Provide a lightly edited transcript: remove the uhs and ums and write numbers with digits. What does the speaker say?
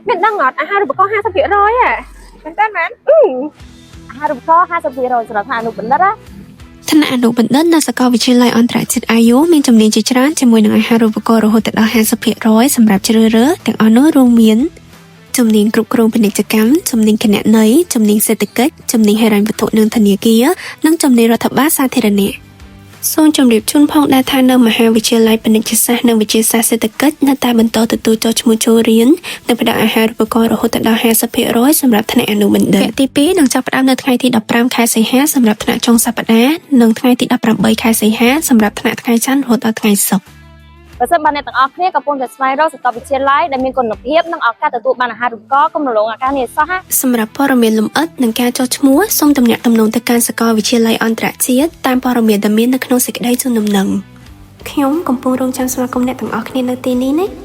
មានដឹងអត់អាហារូបករណ៍50%ហ៎ មែនតើមែន អឺ អាហារូបករណ៍50%សម្រាប់ថ្នាក់អនុបណ្ឌិតណា ថ្នាក់អនុបណ្ឌិតនៅសាកលវិទ្យាល័យអន្តរជាតិ IU មានជំនាញជាច្រើនជាមួយនឹងអាហារូបករណ៍រហូតដល់50%សម្រាប់ជ្រើសរើសទាំងអស់នោះរួមមានជំនាញគ្រប់គ្រងពាណិជ្ជកម្មជំនាញគណនេយ្យជំនាញសេដ្ឋកិច្ចជំនាញហិរញ្ញវត្ថុនិងធនាគារនិងជំនាញរដ្ឋបាលសាធារណៈសូមជម្រាបជូនផងដែរថានៅមហាវិទ្យាល័យពាណិជ្ជសាស្ត្រនិងវិទ្យាសាស្ត្រសេដ្ឋកិច្ចនៅតែបន្តទទួលចុះឈ្មោះចូលរៀននិងផ្ដល់អាហារូបករណ៍រហូតដល់50%សម្រាប់ថ្នាក់អនុបណ្ឌិតវគ្គទី2នឹងចាប់ផ្ដើមនៅថ្ងៃទី15ខែសីហាសម្រាប់ថ្នាក់ចុងសប្តាហ៍និងថ្ងៃទី18ខែសីហាសម្រាប់ថ្នាក់ថ្ងៃច័ន្ទរហូតដល់ថ្ងៃសុក្រ បើសិនបើអ្នកទាំងអស់គ្នាកំពុងតែស្វែងរកសាកលវិទ្យាល័យដែលមានគុណភាពនិងឱកាសទទួលបានអាហារូបករណ៍កុំរលងឱកាសនេះឲ្យសោះណា សម្រាប់ព័ត៌មានលម្អិតនិងការចុះឈ្មោះសូមទំនាក់ទំនងទៅកាន់សាកលវិទ្យាល័យអន្តរជាតិតាមព័ត៌មានដែលមាននៅក្នុងសេចក្តីជូនដំណឹងខ្ញុំកំពុងរងចាំស្វាគមន៍អ្នកទាំងអស់គ្នានៅទីនេះណា។